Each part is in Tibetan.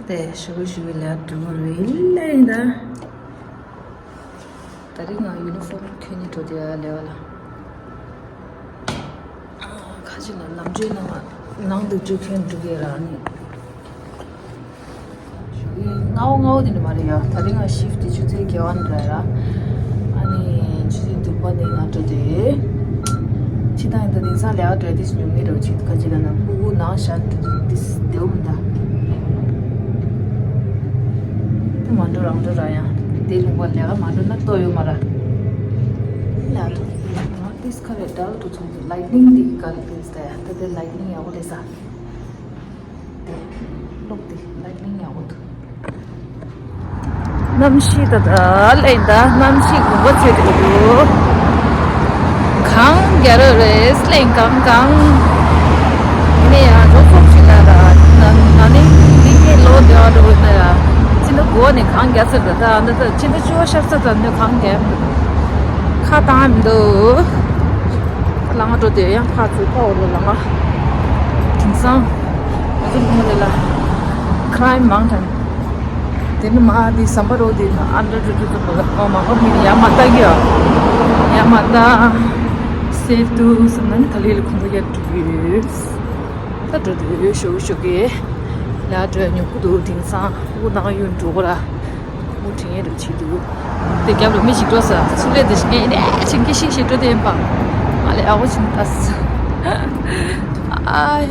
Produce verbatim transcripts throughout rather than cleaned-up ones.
དེ་ཞུ་གི་ཞུ་གི་ལས་འགྲོ་གི་རེད་ལས་ཡིན་ད། ད་རིང་ང་ཡུ་ནི་ཕོམ་གྱོན་ནས་འགྲོ་དེ་ལས་བ་ལ། ཁ་ཅིག་ལ་ལམ་གྲོན་ནང་ནང་དུ་འགྲོ་གྱོན་འགྲོ་གི་ར་ནི། ཞུ་གི་སྔ་བོ་སྔ་བོ་དེ་འདྲ་མ་རེད་ཡ། ད་རིང་ང་ཤིབ་དེ་ཆུ་ཚོད་བརྒྱད་པ་འདྲ་ར། ཨ་ནི་ཆུ་ཚོད་བདུན་པ་ནས་ང་འགྲོ་དེ། ཕྱི་ཐང་ཡིན་ད་དེང་སང་ལས་ཀ་འགྲོ་དེ་ཉུང་ངེས་འགྲོ་ཆེད་དུ་ཁ་ཅིག་ལ་ན་སྤུ་གུ་ནང་བཞག་འགྲོ་དེ་དེ་བདེ་བོ་མི་འདུག་དེ་མ་འགྲོ་རང་འགྲོ་ར་ཡང་དེ་ལུང་པ་ལས་ཀ་མ་འགྲོ་ན་ལྟོ་ཡོད་མ་ར། ལ་འགྲོ་དེ་ལ་ཏིས་ཁ་རེ་ཌལ་དུ་ཚོང་དེ་ལའི་ཊི་ནིང་དེ་ག་རེ་ཏིས་དེ་ད་དེ་ལའི་ཊི་ནིང་ཡག་པོ་རེད་ས། དེ་གློག་དེ་ལའི་ཊི་ནིང་ཡག་པོ་འདུག་གནམ་གཤིས་ད་ད་ལེན་ད་གནམ་གཤིས་དགུན་ཁ་ཚོད་དེ་འདུག་གངས་རྒྱ་རོ་རེད་ལེན་གངས་གངས། ཡིན་ནའི་ཡང་རོ་ཚོགས་ཤིག་ལ་ད་ན་ནིང་འདི་གའི་ལོ་འདི་བ་འགྲོ་ཡིན་ན་ཡང་ཕྱི་ཟླ་དགུ་བ་ནས་གངས་རྒྱ་ཚོད་ད་ད་ད་ཕྱི་ཟླ་བཅུ་བ་ཤར་ཚ་ད་ནི་གངས་རྒྱ་ཡིན་འདུག་ཁ་བཏང་མི་འདུག་ལང་འགྲོ་དེ་ཡང་ཕར་ཚུར་ཕར་འོག་ལ་ལང་ང་། དེང་སང་ང་ཚོ་ལུང་དེ་ལ་ཁ་རའིམ་མང་དྲགས། དེ་ནི་མ་དེ་ཟམ་པ་རོ་དེ་ཨ་འདྲ་འགྲོ་འགྲོ་ཚོ་ལ་ཨོ་མ་ཧོ་མི་ཡ་མ་ལྟ་གི་ཡ་མ་ལྟ་སེ་དུ་སམ་ན་ནི་ཐ་ལི་ལ་ཁུང་པ་ཡར་འགྲོ་གི་ཡོད། ད་འགྲོ་འགྲོ་ཡོད་ཤོག་ཤོག་གི་ལ་འགྲོ་ཉོ་གི་འདུག་དེང་སང་དབུ་ནང་ཡོད་འགྲོ་གི་ར། མུ་དྲི་ངན་རུ་བྱེད་འདུག་དེ་རྒྱབ་ལ་མི་ཞིག་འགྲོ་ས་ཚུར་ལས་དེ་ཞིག་ངས་ནས་ཆིང་གི་ཤིག་ཤིག་འགྲོ་དེ་ཡིན་པ། ང་ལས་ཨ་བོ་ཆིང་ལྟ་ས། ཨ་ཡ།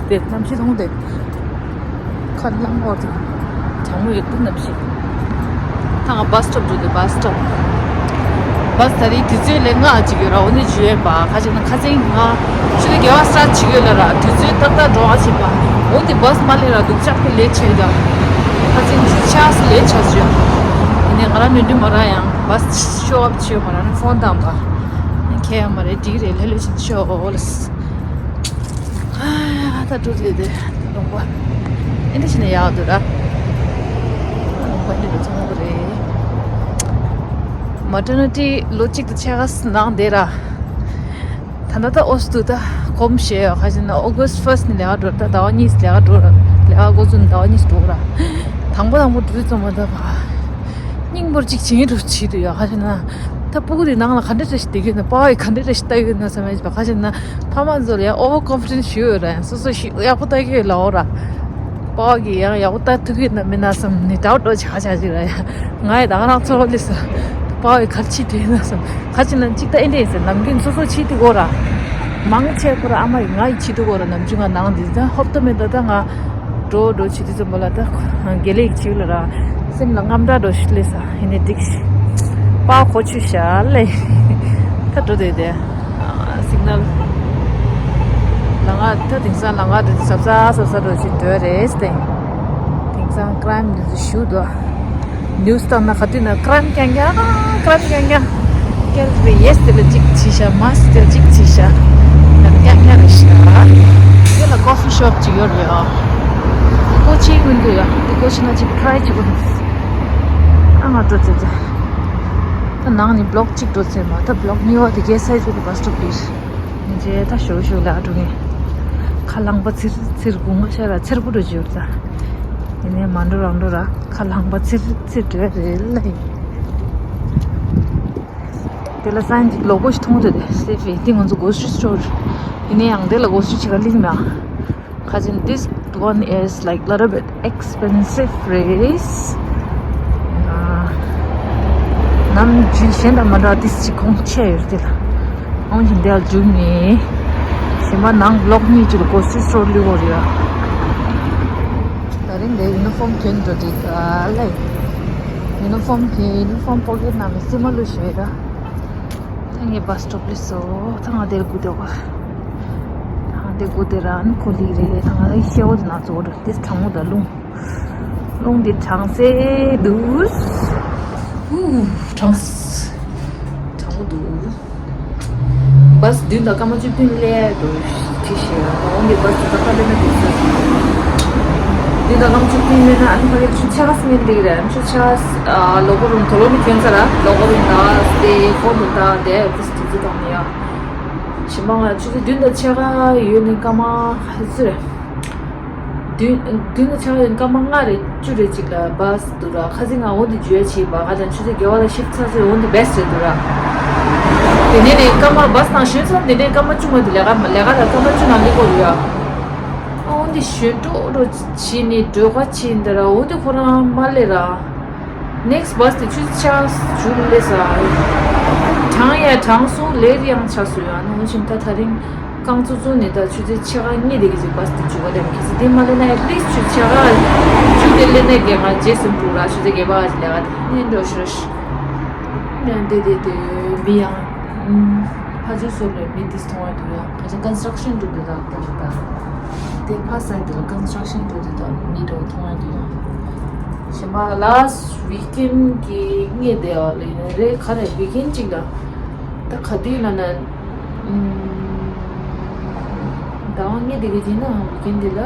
དེ་གནམ་གཤིས་ཐོང་དེ། ཁ་ལང་འོར་དེ། གྲང་མོ་ཡོད་དུ་གནམ་གཤིས། ད་ང་བ་སི་སི་ཊོབ་འགྲོ་དེ་བ་སི་སི་ཊོབ། བ་སི་ད་རེས་དུས་ཚོད་ལས་སྔ་ཅིག་ཡོད་ར་འོ་ནི་བརྗོད་ཡོད་པ་ཁ་ཅིག་ན་ཁ་སང་ང་ཆུ་ཚོད་བརྒྱད་པ་སར་བྱེད་ཡོད་ལ་ར་དུས་ཚོད་ཏག་ཏག་འགྲོ་བ་བྱེད་པ་འོ་དེ་བ་སི་མ་སླེབས་ར་སྡུག་ཅག་གི་ལས་བྱས་ད་ཁ་ཅིག་ཆུ་ཆགས་སུ་ལས་བྱས་བྱོས་ཡིན་ནས་ང་རང་ནུས་མཐུ་མ་ར་ཡང་བ་སི་ཤོ་ཨབ་བྱེད་ཡོད་མ་ར་ནི་ཕོན་བཏང་པ་ཁྱད་ཡང་མ་རེད་འགྲིག་རེད་ལྷོད་ལྷོད་བྱེད་ཤོག་ལ། ད་འགྲོ་དེ་དེ་ལུང་པ་ཨེ་འདྲ་ཞིག་ནས་ཡག་འདུག་ར། ལུང་པ་འདི་རུ་ཚང་གི་རེད། མ་ཏར་ནི་ཊི་ལོ་གཅིག་ཏུ་ཕྱེད་ཀ་ནང་བསྡད་ར། ད་ལྟ་ད་ཨོ་སི་ཏུ་ད་གོམས་བཞེས་ཡོད་ཁ་ཅིག་ན་ཨོ་གོ་སི་ཕར་སི་ནས་ལས་ཀ་འགྲོ་ད་ཟླ་བ་གཉིས་ལས་ཀ་འགྲོ་ར་ལས་ཀ་འགོ་བཙུགས་ནས་ཟླ་བ་གཉིས་འགྲོ་ར། དང་པོ་དང་པོ་འགྲོ་དུས་ཙམ་པ་ད་བ། སྙིང་པོར་ཅིག་བྱིན་རུ་བྱེད་དུ་ཡོད་ཁ་ཅིག་ན། ད་སྤུ་གུ་དེ་ནང་ལ་ག་འདྲ་འདྲ་ཞིག་བསྡད་ཀྱི་ཡོད་ན་པ་ཕ་ཡིས་ག་འདྲ་འདྲ་ཞིག་ལྟ་གི་ཡོད་ན་བསམ་ཡ་ཞིག་པ་ཁ་ཅིག་ན། ཕ་མ་ཚོ་ལ་ཡང་ཨོ་བར་ཀོན་ཕི་ཌེན་སི་ཞུ་ཡོད་ར་ཡང་སོ་སོ་ཞིག་ཡག་པོ་ལྟ་གི་ཡོད་ལ་འོ་ར། པ་ཕ་གིས་ཡང་ཡག་པོ་ལྟ་ཐུབ་ཀྱི་ཡོད་ན་མིན་ན་བསམ་ནས་ཌའུ་ཊི་འགྲོ་ཆག་ཆག་ཅིག་ར་ཡང་ང་ཡི་ད་ག་རང་ཚོ་ལས་ས། པ་ཕ་ཡིས་ག་རེ་བྱེད་དུ་ཡོད་ན་བསམ་ཁ་ཅིག་ན་ཅིག་ད་ཨེ་འདྲ་ཡིན་ཟེར་ནམ་རྒྱུན་སོ་སོ་བྱེད་དུ་འོ་ར། མང་ཆེ་ཁོ་ར་ཨ་མ་ཡིས་ང་ཡི་བྱེད་དུ་འོ་ར་ནམ་རྒྱུན་ང་ནང་འདི་ད་ཧོབ་ཏོ་མེད་ད་ད་ང་འགྲོ་འགྲོ་བྱེད་དུས་ཙམ་པ་ལ་ད་དགེ་ལེགས་བྱེད་ལ་ར། སེམས་ལ་དངངས་སྐྲག་འགྲོ་ཤི་ལས་ས་ཡིན་ནས་འགྲིག་ཤི། པ་གོ་ཆུ་ཤ་ལས། ད་འགྲོ་དེ་དེ། སིག་ནལ། ལ་ང་ད་དེང་སང་ལ་ང་འདི་ཟབ་ས་ཟབ་ས་འགྲོ་ཤི་འགྲོ་རེད་སྟེ། དེང་སང་ཀ་རའིམ་འདི་ཚོ་ཞུ་དོ། ནིའུ་སི་ལྟར་ན་ག་དུས་ན་ཀ་རའིམ་རྐྱང་རྐྱང་ཀ་རའིམ་རྐྱང་རྐྱང་། སྐྱེལ་བའི་ཡེས་དེ་ལ་གཅིག་བྱས་ཤག་མ་སི་དེ་ལ་གཅིག་བྱས་ཤག་ཡང་རྐྱང་རྐྱང་རེད་ཤག་དེ་ལ་ཀོ་ཕི་ཤོབ་ཅིག་ཡོད་རེད་ཨ། ཀོ་ཆི་ཡིན་འདུག་ཡ། དེ་ཀོ་ཆི་ན་ཅིག་ཊ་རའི་བྱེད་དགོས་འདུག་ཨ་ང་འགྲོ་ཚེ་ཚེ། ད་ནང་ནས་བི་ལོག་གཅིག་འགྲོ་ཚེ་མ་ད་བི་ལོག་གཉིས་པ་དེ་གའི་སའི་ཟུར་དུ་བ་སི་ཊོབ་ཡོད། ཡིན་ཚེ་ད་ཞོག་ཞོག་ལ་འགྲོ་ངེས། ཁ་ལངས་པ་ཚིར་ཚིར་དགུང་ང་ཤ་ར་ཚེར་པོ་འགྲོ་བཅུག་ད། ཡིན་ནའི་མ་འགྲོ་རང་འགྲོ་ར་ཁ་ལངས་པ་ཚིར་ཚིར་འགྲོ་རེད་ལ་ཡིན། དེ་ལ་སའིན་ཅིག་ལོ་གོ་ཞིག་མཐོང་འདོད་དེ་སེ་ཕི་དེ་ང་ཚོ་གོ་སི་ཊི་སི་ཊོར། ཡིན་ནའི་ཡང་དེ་ལ་གོ་སི་ཊི་ཅིག་ག་ལིང་མ། Cousin, this one is like little bit expensive race. ནམ་རྒྱུན་གཞན་དང་མ་འདྲ་ཏིས་ཅིག་གོང་ཆེ་ཡོད་དེ་ལ། ཨང་ཞིག་འདེལ་རྒྱུ་ནི། གཞན་པ་ནང་ལོག་གཉིས་ཀྱི་ལ་གོ་སི་ཊི་སི་ཊོར་ལུས་བོར་ཡོད། ད་རིང་འདི་ཡུ་ནི་ཕོམ་གྱོན་འགྲོ་དུས་ལ། ཡུ་ནི་ཕོམ་གྱོན་ཡུ་ནི་ཕོམ་པོ་ཀེ་ཊི་ནང་ལ་སི་མ་ལུས་ཞོད་ར། ད་ངས་བ་སི་ཊོབ་ལས་སོ། ད་ང་དེར་སྒུག་བསྡད་པ། ད་ང་དེར་སྒུག་བསྡད་ར་ཨ་ནི་ཁོ་ལིག་རེད། ད་ང་ད་ཤེའོ་དེ་ན་ཚོ་འགྲོ་དེ་གྲང་མོ་ད་རླུང་། རླུང་དེ་གྲང་སེ་འདུག་ཧུ། གྲང་། གྲང་མོ་འདུག་བ་སི་བདུན་དང་སྐར་མ་བཅུ་བདུན་སླེབས་འགྲོ་ཁྲིད་ཤེས་ཡ། ད་འོང་གི་བ་སི་ད་ཁ་ལེ་ན་དེ་ཚོ་བདུན་དང་སྐར་མ་བཅུ་བདུན་སླེབས་ན་ཨ་ནི་ཕ་གི་ཆུ་ཆ་ག་སི་ངན་འདི་གི་རེད། ཨ་ནི་ཆུ་ཆ་ག་སི་ལོ་གོ་རུང་དོ་ལོ་ནི་གྱོན་ཚ་ར་ལོ་གོ་རུང་ད་སྟེ་ཧྥོན་དུ་ད་དེ་ཨོ་ཕི་སི་དེ་ཚོ་དང་ནི་ཡ། ཞིམ་པ་ང་ཆུ་ཚོད་བདུན་དང་ཕྱེད་ཀ་ཡོད་ནི་སྐར་མ་ཧ་ཙི་རེད། མདུན་མདུན་ལ་ཆགས་ཡོད། སྐར་མ་ལྔ་རེ་བཅུ་རེ་ཅིག་ལ་བཱས་འདུག་ར། ཁ་སང་ང་འོ་འདི་འཇུ་ཡ་བྱས་པ། ང་དང་ཆུ་ཚོད་བརྒྱད་པ་ལ་ཤིཕ་ཚར་སོང་། འོ་འདི་བེ་སི་ཊི་རེད་འདུག་ར། དེ་ནས་ནས་སྐར་མ་བཱས་དང་ཞོན་སོང་། དེ་ནས་སྐར་མ་བཅུ་མ་དེ་ལས་ཀ་ལས་ཀ་ལ་སྐར་མ་བཅུ་ནང་སླེབས་དགོས་རེད་ཡ། འོ་འདི་ཞོན་ཀྲོག་ཀྲོག་བྱས་ནས་སྒྲོལ་ག་ཕྱིན་འདི་ར། འོ་འདི་ཁོ་རང་མ་སླེབས་ར། ནེག་སི་ཊི་བཱས་དེ་ཆུ་ཚོད་ཆ་བཞི་ལ་སླེབས་ས། གྲང་ཡ་གྲང་སོང་། ལེ་ཊི་ཡང་ཆགས་སོང་ཡ། ནང་བཞིན་ད་ད་རིང་རྐང་བཙུགས་བཙུགས་ནས་ད་ཆུ་ཚོད་ཕྱེད་ཀ་གཉིས་དེ་གི་ཅིག་བཱས་དེ་འཇུག་ག་སླེབས། གལ་སྲིད་དེ་མ་སླེབས་ན་ཨེཊ་ལིསཊ་ཆུ་ཚོད་ཕྱེད་ཀ་བཅུ་དེ་སླེབས་ན་གལ་ང་རྗེས་སུ་འགྲོ་ར། ཆུ་ཚོད་བརྒྱད་པ་ཅིག་ལས་ཀ་དེ་ནས་འགྲོ་ཤོར་ཤི། ཡང་དེ་དེ་དེ་མི་ཡང་ཕ་ཚོ་སོགས་ལས་མི་དེ་མཐོང་བ་འདུག་ཡང་ཁ་ཅིག་ཀོན་སི་ཊྲག་ཤན་འགྲོ་འདུག་ད་ལྟ་ཞིག་ད་དེ་ཕ་སའི་དེ་ལ་ཀོན་སི་ཊྲག་ཤན་འགྲོ་འདུག་ད་མི་འགྲོ་མཐོང་བ་འདུག་ཡང་ཞེ་མ་ལཱ་སི་ཊི་ཝིག་ཨེན་གི་ངས་བསྡད་པ་ལས་རེད། ག་རེ་ཝིག་ཨེན་གཅིག་ལ་ད་ག་དུས་ལ་ན་ཟླ་བ་ལྔ་དེ་གི་རྗེས་ན་ཝིག་ཨེན་དེ་ལ་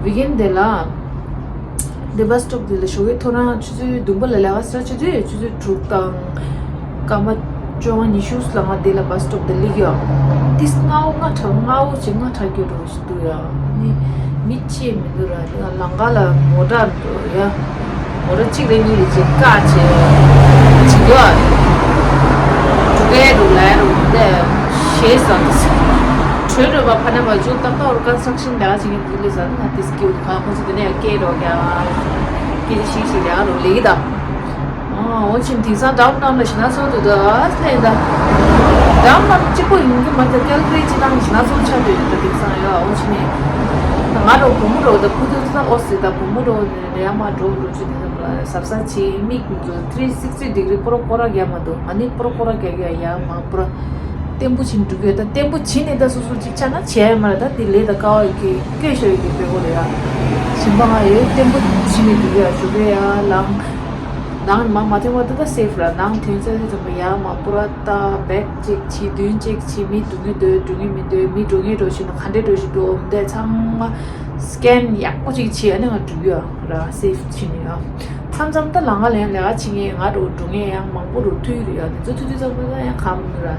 ཝིག་ཨེན་དེ་ལ་དེ་བཱས་སི་ཊོབ་དེ་ལ་ཞོགས་ཀས་ཐོ་རངས་ཆུ་ཚོད་བདུན་པ་ལ་ལས་ཀ་སྟར་ཆུ་ཚོད་ཆུ་ཚོད་དྲུག་དང་སྐར་མ་བཅོ་ལྔ་ཉི་ཤུ་ལ་ང་དེ་ལ་བཱས་སི་ཊོབ་དེ་སླེབས་ཡོད། དེ་སྔ་བོ་ལྔ་ཁྲ་ལྔ་བོ་ཅིག་ལྔ་ཁྲ་སྐྱོད་འགྲོ་བཞིན་འདུག་ཡ། ནི་མི་ཅིག་མི་འདུག་ར། ནི་ལམ་ཁ་ལ་མོ་ཊ་འགྲོ་ཡ། མོ་ཊ་གཅིག་རེ་གཉིས་རེ་ཅིག་བཀག་བྱས་བྱེད་དུས་ཨ། འགྲོ་གས་འགྲོ་ལ་ཡ་རུ་དེ་ཞེས་བསམ་སོང་། བྲོས་འགྲོ་བ་ཕ་ནས་བ་ཇུ་ཏག་ཏག་རུ་ཀོན་སི་ཊྲག་ཤན་ལས་ཀ་བྱེད་མཁན་དེ་ལས་ཟ་ན་དེ་སྐྱེ་བོ་གང་ཁོང་ཚོ་དེ་ནས་སྐད་རོགས་ཀྱང་སྐད་ཆ་ཤིག་ཤིག་ལས་ཀ་རུ་ལས་ཀྱི་དང་། ཨོ་ཆིམ་དེང་སང་འགྲམ་འགྲམ་ལ་ཞིག་ན་ཚོ་འདུག་ད་ཨ་ལས་ད། འགྲམ་འགྲམ་གཅིག་པོ་ཡིན་གྱི་མ་རེད། ཀལ་ཀ་རི་ཅི་ནང་ཞིག་ན་ཚོ་ཆགས་འདུག་ད་དེང་སང་ཡ། ཨོ་ཆི་ནས་ང་རོ་བུ་མོ་རོ་ད་བུ་དུ་ད་ཨོ་སི་ད་བུ་མོ་རོ་ནས་ཡ་མ་འགྲོ་འགྲོ་ཆུ་དེ་ཚོ་ལ་ཟབ་ས་ཆེ་མིག་ཚོ་ཐི་རི་སིག་སི་ཊི་ཌི་གྷི་རི་པོ་རོ་སྐོར་ར་རྒྱག་མ་འདུག་ཨ་ནི་པོ་རོ་སྐོར་ར་རྒྱག་གི་ཡ་མ་པོ་ར་བརྟན་པོ་ཕྱིན་འགྲོ་གི་ཡོད། ད་བརྟན་པོ་ཕྱིན་ནས་ད་སོ་སོ་ཅིག་ཆ་ན་བྱས་མ་རེད། ད་དེ་ལས་ད་དཀའ་བ་ཡོད་ཀི་སྐྱོ་ཤོས་ཡོད་ཀི་དཔེ་གོ་རེད་ཡ། ཞིམ་པ་ང་ཡོད་བརྟན་པོ་ཕྱིན་ནས་འགྲོ་གི་ཡ་ཞུ་གི་ཡ་ལང་། ནང་མ་མ་ཐོན་བར་དུ་ད་སེབ་ར། ནང་ཐོན་ཚར་དུས་ཙམ་པ་ཡ་མ་པོ་ར་ད་བེག་ཅིག་ཕྱིས་བདུན་ཅིག་ཕྱིས་མི་འགྲོ་གི་འདུག་འགྲོ་གི་མི་འདུག་མི་འགྲོ་ངེས་འགྲོ་བཞིན་ག་འདྲས་འགྲོ་བཞིན་འདུག་འདི་ཚང་མ་སི་ཀེན་ཡག་པོ་ཅིག་བྱས་ཨ་ནི་ང་འགྲོ་གི་ཡོད་ར། སེབ་ཕྱིན་ནས་ཡ། མཚམས་མཚམས་ད་ལམ་ཁ་ལ་ཡང་ལས་ཀ་བྱེད་མཁན་ང་འགྲོ་འགྲོ་མཁན་ཡང་མང་པོ་རུ་ཐུག་ཡོད་རེད་ཡ། དེ་ཚོ་ཐུག་དུས་ཙམ་པ་ད་ཡང་གང་མི་འདུག་ར།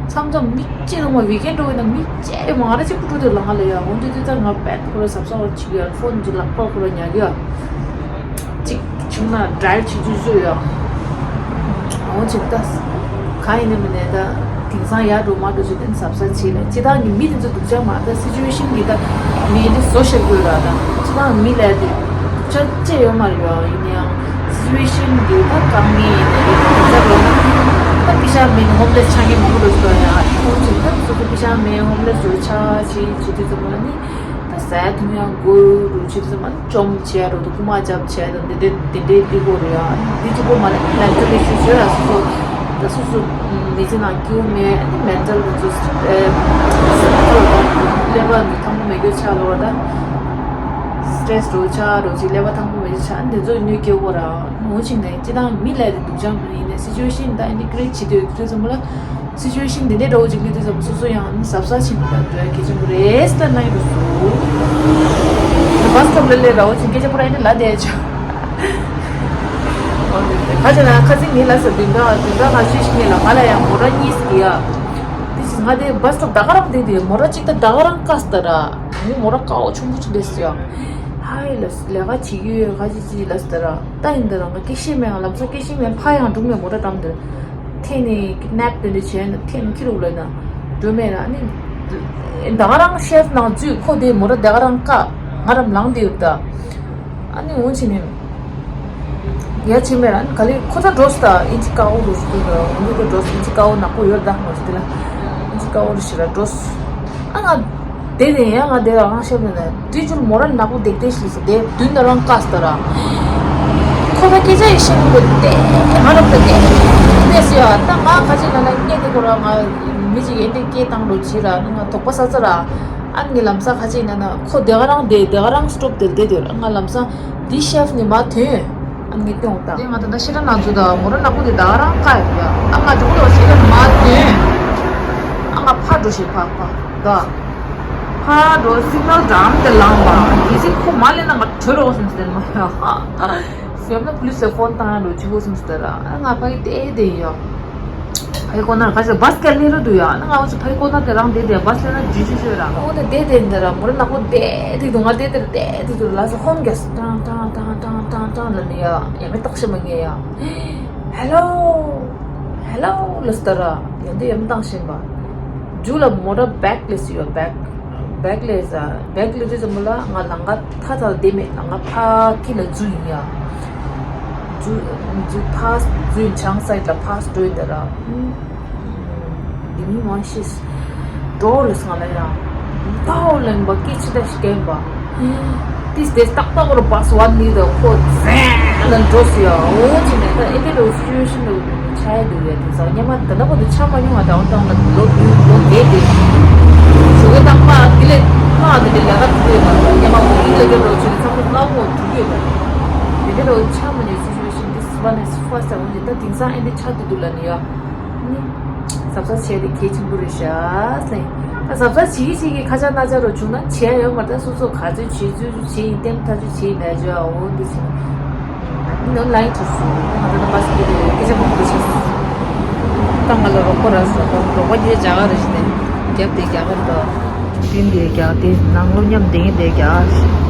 མཚམས་མཚམས་མི་གཅིག་ལ་ང་ཝིག་ཨེན་འགྲོ་གི་ན་མི་གཅིག་མང་ར་གཅིག་པུ་འགྲོ་དུས་ལམ་ཁ་ལ་ཡ། འོ་འདི་དུས་ད་ང་བེད་ཁོ་ར་གཟབ་གཟབ་བྱེད་ཀྱི་ཡ། ཕོན་ཚོ་ལག་པ་ཁོ་ར་ཉར་གྱི་ཡ། གཅིག་བྱུང་ན་ཌ་རའི་བ་བྱེད་རྒྱུ་བཟོས་ཡ། འོ་ཅིག་ད་གང་ཡིན་ནི་མིན་ནས་ད་དེང་སང་ཡར་འགྲོ་མར་འགྲོ་བྱེད་དེ་གཟབ་གཟབ་བྱེད་ལ། སྤྱི་བཏང་གི་མི་དེ་ཚོ་སྡུག་ཅག་མ་རེད། ད་སི་ཅུ་ཝེ་ཤན་གྱི་ད་མི་དེ་བཟོ་ཤེས་དགོས་ར། ད་སྤྱི་བཏང་མི་ལ་དེ་སྡུག་ཅག་ཅེས་ཡོད་མ་རེད་ཡ། ཡིན་ན་ཡང་སི་ཅུ་ཝེ་ཤན་གྱི་ད་དཀའ་ངལ་ཡིན་ན་ཡིན་ན་ད་ལོ་ད་པི་ཤ་མིན་ཧོམ་ལེ་སི་ཆགས་མཁན་མང་པོ་འགྲོ་ཤོག་ཡ། ཁོང་ཚོ་ད་སོ་སོ་པི་ཤ་མིན་ཧོམ་ལེ་སི་འགྲོ་ཆགས་བྱེད་བྱེད་དུས་ཙམ་པ་ནི། ད་ཟ་ཡ་འཐུང་ཡ་དགོས་རུ་ཆེ་ཙམ་ཨ་ནི་བཅོམ་བྱས་རུ་དུ་རྐུ་མ་རྒྱབ་བྱས་དང་དེ་འདྲའི་དེ་འདྲའི་སླེབས་དགོས་རུ་ཡ། ཨ་ནི་འདི་གཅིག་པོ་མ་རེད། མེན་ཊལ་ཨི་ཤུ་བྱོས་ཡ། སོ་སོ་ད་སོ་སོ་མི་ཚེ་ནང་སྐྱིད་པོ་མེད། ཨ་ནི་མེན་ཊལ་འདི་ཚོ་ཨེ་ཀླད་པ་འདི་ཐང་པོ་མེད་རྒྱུ་ཆགས་ལོ། ད་སི་ཊེ་རེ་སི་འདྲ་ཆགས་རུ་ཅིག་ཀླད་པ་ཐང་པོ་མེད་རྒྱུ་ཆགས། ཨ་ནི་འདི་ཚོ་གཉིད་སྐྱོ་བོ་ར། ངོ་ཅིག་ནས་སྤྱི་བཏང་མི་ལས་དེ་སྡུག་ཅག་མི་ཡིན་ནས་སི་ཅུ་ཝེ་ཤན་ད་ཨིན་ཊི་གྷི་རེ་ཊི་བྱེད་འདོད་དུས་ཙམ་པ་ལ། སི་ཅུ་ཝེ་ཤན་འདི་འདྲའི་འདྲ་བོ་ཅིག་སླེབས་དུས་ཙམ་སོ་སོ་ཡང་ནི་གཟབ་གཟབ་བྱེད་དགོས་ད་འདོད་གལ་ཆེན་པོ་རེད་ད་ན་ཡིན་འགྲོ་སོ། ད་བཱ་སི་ཊོབ་ལ་སླེབས་ར་བོ་ཅིག་སྐད་ཆ་པོ་ར་ཨིན་ན་ལ་དེ་ཆ། ཁ་ཆེ་ན་ཁ་ཚིག་ངེད་ལ་ཟེར་བདུན་ཕྲག་བདུན་ཕྲག་ལྔ་ཤོས་ཤིག་ངེད་ལ་ང་ལ་ཡང་མོ་ར་གཉིས་ཀྱི་ཡ། དེ་ཅིག་ང་དེ་བཱ་སི་ཊོབ་ད་ག་རང་བསྡད་དེ་མོ་ར་གཅིག་ད་ད་ག་རང་བཀག་སྟ་ར། ངས་མོ་ར་དཀར་པོ་ཆུང་པོ་ཅིག་སླེབས་སོ་ཡ། ཧའི་ལ་ལས་ཀ་བྱེད་ཀྱི་ཡོད་ཁ་ཅིག་ཅིག་ལ་སྟ་ར། ད་ཡིན་ད་ར་ང་སྐད་ཤེས་མེད། ང་ལམ་སང་སྐད་ཤེས་མེད། ཕ་ཡང་འགྲོ་མེད་མོ་ར་འགྲམ་དེར། འཐེན་ནས་ནེབ་དེ་འདྲ་བྱས་ན་འཐེན་ཁྱི་རུག་ལ་ན་འགྲོ་མེད་ར། ནི་ད་ག་རང་ཤེལ་ནང་འཛུལ། ཁོ་དེ་མོ་ར་ད་ག་རང་བཀག་ང་རམ་ལངས་དེ་ཡོད་ད། ཨ་ནི་འོང་ཕྱིན་ནས་ཡ་ཕྱིན་མེད་ར། ཨ་ནི་ག་ལེ་ཁོ་ད་འགྲོ་སྟ་ཨིན་ཅི་ཀ་འོ་འགྲོ་སྟ་འོ་འགྲོ་སྟ་ཨིན་ཅི་ཀ་འོ་ནག་པོ་ཡོད་ད་ངོ་ཅི་དེ་ལ་ཨིན་ཅི་ཀ་འོ་རུ་ཤི་ར་འགྲོ། ཨ་ང་དེ་ནས་ཡང་ང་དེ་ལ་རང་ཤེས་མེད་ན་དུས་རྒྱུན་མོ་ར་ནག་པོ་ལྡེག་ལྡེག་ཤིག་སོ་དེ་མདུན་ན་རང་བཀག་སྟ་ར། ཁོ་ད་སྐད་ཆ་ཡི་ཤེས་མི་དགོས་དེ་ང་རང་ད་དེ་དེ་སི་ཡ་ད་ང་ཁ་ཅིག་ན་ན་སྐད་དེ་ཁོ་ར་ང་མི་ཅིག་ཡན་དེ་སྐད་བཏང་འགྲོ་ཕྱིར་ར་ང་དོགས་པ་ས་ས་ར། ཨ་ནི་ལམ་སང་ཁ་ཅིག་ན་ན་ཁོ་དེ་ག་རང་དེ་དེ་ག་རང་སི་ཊོབ་དེ་དེ་དེ་ང་ལམ་སང་དེ་ཤེལ་ནི་མ་ཐོན། ཨ་ནི་ངས་སྟོན་འོང་ད། དེ་ང་ད་ད་ཤེས་ར་ན་ཚོ་ད་མོ་ར་ནག་པོ་དེ་ད་ག་རང་བཀག་ཡོད་ཡ། ཨ་ང་དེ་ཁོ་ལ་ཤེས་ར་མ་ཐོན། ཨ་ང་ཕར་འགྲོ་ཞེས་ཕར་ཕར་ད། ཕར་འགྲོ་སིག་ནལ་འགྲམ་དེ་ལངས་པ། གལ་སྲིད་ཁོ་མ་སླེབས་ན་ང་བྲོས་རོགས་སེམས་ཟེར་མ་ཡ། ཟེར་ན་པུ་ལི་སི་ལ་ཕོན་བཏང་ཡ་འགྲོ་ཅི་གོ་སེམས་ཟེར་ར། ཨ་ང་ཕ་གི་དེ་དེ་ཡོད། ཕའི་ཀོ་ནར་ག་ཞིག་བ་སི་ཀ་ལེ་རོ་འདུག་ཡ། ཨ་ནི་ང་འོ་ཙི་ཕའི་ཀོ་ནར་དེ་རང་བསྡད་དེ་བ་སི་ལེ་ན་ཇུ་ཇུ་ཇུ་ར། ཨོ་དེ་བསྡད་དེ་འདི་ར་མོ་ར་ནག་པོ་བསྡད་དེ་འདུག་ང་བསྡད་དེ་བསྡད་དེ་འདུག་ལ་སོ་ཧོན་གྱ་སི་ཏང་ཏང་ཏང་ཏང་ཏང་ཏང་ལ་ནི་ཡ་ཡ་མེ་ཏོག་ཤི་མ་ངེ་ཡ། ཧེ་ལོ། ཧེ་ལོ་ལ་སི་ཏ་ར། ཡ་འདི་ཡ་མེ་ཏང་ཤི་མ། ཇུ་ལ་མོ་ར་བེག་ལེ་སི་ཡོ་བེག་བེག་ལེ་ཟ། བེག་ལེ་དུས་ཙམ་པ་ལ་ང་ལང་ཀ་ཐ་ཐ་ལ་བསྡད་མེད། ལང་ཀ་ཕ་གི་ལ་འཛུལ་ཡིན་ཡ། འཛུལ་འཛུལ་ཕ་འཛུལ་བྱང་སའིད་ལ་ཕ་འགྲོ་ཡིན་ད་ར། འདི་མི་མང་ཤེས་འགྲོ་ལ་སང་ལ་ཡ། ཏའོ་ལེན་པ་སྐད་ཆ་ད་ཞིག་གན་པ། ཏིས་དེ་ཏག་ཏག་རུ་བ་སི་བ་ནི་ད་ཁོ་ཛན་ལ་འགྲོ་སི་ཡ། འོ་ཅི་ནས་ད་ཨེ་དེ་རུ་སི་ཅུ་ཨེ་ཤན་རུ། ཆ་ཡ་འདུག་ཡ། དེང་སང་སྔོན་མ་ད་ལྟ་བར་དུ་ཆ་མ་མྱོང་བ་དང་དང་ལ་ལོ་བདུན་ལོ་བརྒྱད་དེ། ཞོགས་ཀས་རྟག་པར་དེ་ལས་ལྷག་དེ་འདྲའི་ལས་ཀ་འགྲོ་ཡོད་མ་རེད། སྔོན་མ་ཁོང་གི་ལས་ཀ་འགྲོ་ཆུ་ཚང་མ་སྔ་པོ་འགྲོ་གི་ཡོད་མ་རེད། དེ་འདྲ་རུ་ཆ་མ་མྱོང་སི་ཅུ་ཨེ་ཤན་this one is first time འོན་ཏེ་ད་དེང་སང་ཨེ་འདྲ་ཆགས་བསྡད་འདུག་ལ་ནི་ཡ། ནི་གཟབ་གཟབ་བྱས་ཏེ་གལ་ཆེན་པོ་རེད་ཤག་ཟེར། ད་གཟབ་གཟབ་བྱེད་ཀྱི་བྱེད་ཀྱི་ཁ་ཆག་སྣ་ཆག་རུ་བྱུང་ན་བྱས་ཡོད་མ་རེད། ད་སོ་སོ་ག་ཚོད་བྱེད་ཚོད་བྱེད་ཡིན་ཏེམ་ཐག་ཆོད་བྱེད་ཡིན་ལས་བྱོས་འོ་འདི་བྱེད། ནོར་ལ་ཡིན་ཚུལ་སུ་ང་ད་ལྟ་པ་སི་ཀི་རེད། སྐད་ཆ་མང་པོ་བྱས་སོང་། ད་ང་ལ་རོགས་པ་རག་སོང་། རོགས་པ་དེ་རྒྱ་གར་རེད་ཤི་ནས་རྒྱབ་དེ་རྒྱ་གར་དང་། སྤུན་དེ་རྒྱ་གར་དེ་ནང་ལོ་མཉམ་བསྡད་མཁན་དེ་རྒྱ་གར་རེད།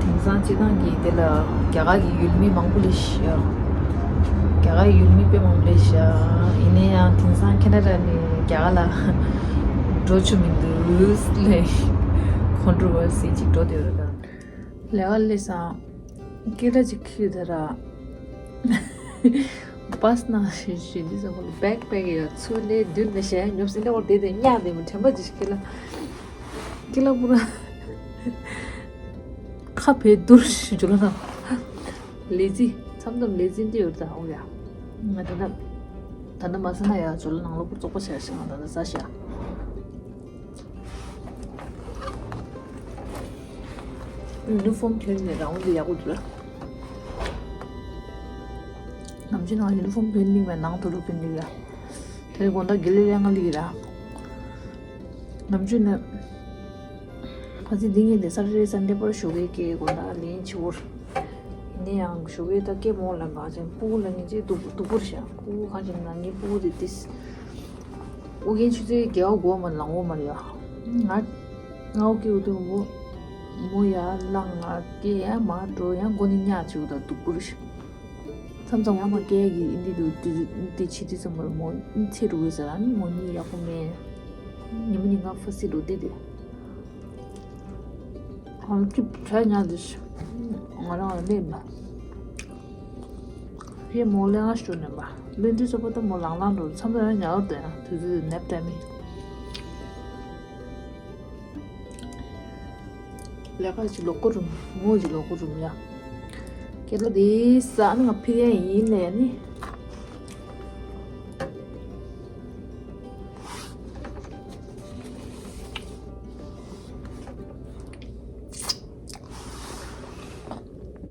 དེང་སང་སྤྱི་བཏང་གི་དེ་ལ་རྒྱ་གར་གྱི་ཡུལ་མི་མང་པོ་ལས་ཤི་ཡ། རྒྱ་གར་ཡུལ་མི་དཔེ་མང་པོ་ལས་ཤི་ཡ། ཡིན་ན་ཡང་དེང་སང་ཁེ་ན་ཌ་ནས་རྒྱ་གར་ལ་འགྲོ་ཆོག་མི་འདུག་ལས་ཁོན་ཊོ་ཝར་སི་ཅིག་འགྲོ་བསྡད་ཡོད་རེད་ད། ལས་ཀ་ལས་སང་སྐད་ལ་ཅིག་ཁྱེར་དེ་ར། བ་སི་ནང་བཞིན་བཞིན་འདི་ཚོ་ཁོ་ལ་བེག་པེག་ཡོད་ཚུར་ནས་མདུན་ནས་གཞན་ཉོབ་སེ་ལེ་བར་བསྡད་དེ་ཉག་དེ་མི་དྲན་པ་ཅིག་ཁྱེར་ལ། ཁྱེར་ལ་པུ་ར་ཁ་བེ་དུར་ཞུ་ལ་ན། ལེ་ཛི་མཚམས་མཚམས་ལེ་ཛི་འདི་ཡོད་ད། ཨོ་ཡ། ང་ད་ལྟ་ད་ལྟ་མ་ཟ་ན་ཡ་ཇོ་ལ་ནང་ལོགས་པོ་བཙོག་པ་བྱས་ཤག་ང་ད་ལྟ་ཟ་ཤག་ཡུ་ནི་ཧྥོམ་གྱོན་ནས་རང་དབང་དུ་ཡག་པོ་འདུག་ལ། ནམ་རྒྱུན་ནང་ཡུ་ནི་ཧྥོམ་གྱོན་ནི་མེད། ནང་དུ་ལུག་གྱོན་ནི་ཡ། དེ་དགོང་དག་དགེ་ལས་ལས་ང་ལི་ཡི་ར། ནམ་རྒྱུན་ནས་ཕ་ཚི་འདི་ངས་དེ་སར་རེ་སར་འདྲེ་པར་ཞོགས་ཀས་ཀྱི་དགོང་དག་ལེན་ཆི་བོར། ཡིན་ན་ཡང་ཞོགས་ཀས་ད་སྐད་མོ་ལ་མ་ཅན་སྤུ་གུ་ལ་ངེད་ཅིག་སྡུག་སྡུག་པོར་བཞག་སྤུ་གུ་གང་ཅིག་ན་ངའི་སྤུ་གུ་དེ་ཏིས། ཨོ་རྒྱན་ཆུ་ཚོད་བརྒྱད་པ་དགུ་པ་མ་ལང་འོ་མ་རེད་ཡ། ང་ང་ཨོ་ཀེ་འུ་དུ་མོ་མོ་ཡ་ལང་ང་སྐད་ཡ་མ་འགྲོ་ཡ་མགོ་ནི་ཉག་ཆུ་ད་སྡུག་པོར་བཞག་མཚམས་མཚམས་ངོ་མ་སྐད་ཀྱི་འདི་དུ་འདི་འདི་ཆི་དུས་ཙམ་པར་མོ་ཚེ་རུ་བས་ཟེར་ཨ་ནི་མོ་གཉིད་ཡག་པོ་མེད། ཉི་མ་ཉི་ང་ཧྥ་སི་རུ་འདི་དེ། ཨང་ཀི་བྱ་ཉག་འདི་ང་རང་ལ་ལེན་པ། ཕེ་མོ་ལེན་ང་ཞུ་ནས་པ། ལེན་དུས་ཚོ་པོ་ཏོ་མོ་ལང་ལང་འགྲོ་མཚམས་ལ་ཉག་དེ་དུས་ཚོད་ནེབ་ཏེ་མི། ལས་ཀ་ཅིག་ལོག་གོ་རུམ་ངོ་ཅིག་ལོག་གོ་རུམ་ཡ། སྐད་ལ་དེ་ས་ནི་ང་ཕི་ཡན་ཡིན་ལས་ནི།